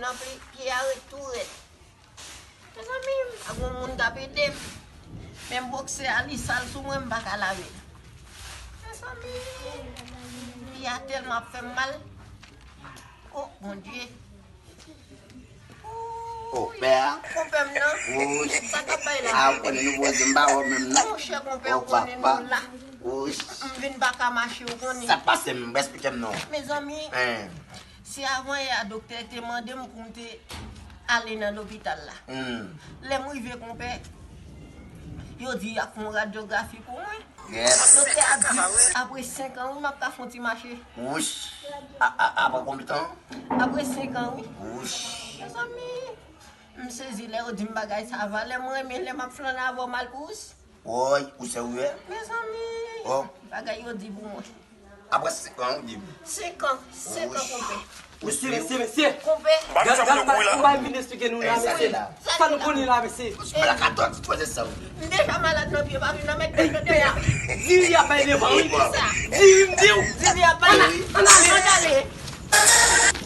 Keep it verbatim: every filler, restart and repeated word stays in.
Pye a ret tou rèd. Mezanmi, ak yon moun k ap ede m. Men bòksè a li sal sou mwen, m pa ka lave l. Mezanmi, pye a tèlman ap fè m mal. Oh, Bondye. Oh, pè a. Konpè m nan. Wouch. Sa k ap bay la? A, ou konnen nou poze m pa wè menm non. Monchè, konpè, ou konnen nou la. Wouch. M vin pa ka mache, ou konnen. Sa pase m, esplike m non. Mezanmi, se avan yè a doktè te mande m pou m te ale nan lopital la. Lè m rive, konpè, yo di y ap fè yon radyografi pou mwen. Doktè a di, apre senk an, wi, m ap ka fè yon ti mache. Wouch. A, a, apre konbyen tan? Apre senk an, wi. Wouch. Mezanmi, m sezi lè yo di m bagay sa, valè mwen renmen lè m ap flannen avè w, Malpous. Woy, ou serye? Mezanmi, bagay yo di pou mwen. Apre senk an, ou di m. Senk an, senk an, konpè. Mesye, mesye, mesye. Konpè. Gad, gad, gad, ou pa vin esplike nou la, mesye. Sa nou konnen la, mesye. Ou se malak atò, ti poze sa ou. M deja malad nan pye, pa vin nan mèt pye a. Diri ap bay devan, wi. Diri, m di w. Diri ap bay. Ann ale. Ann ale.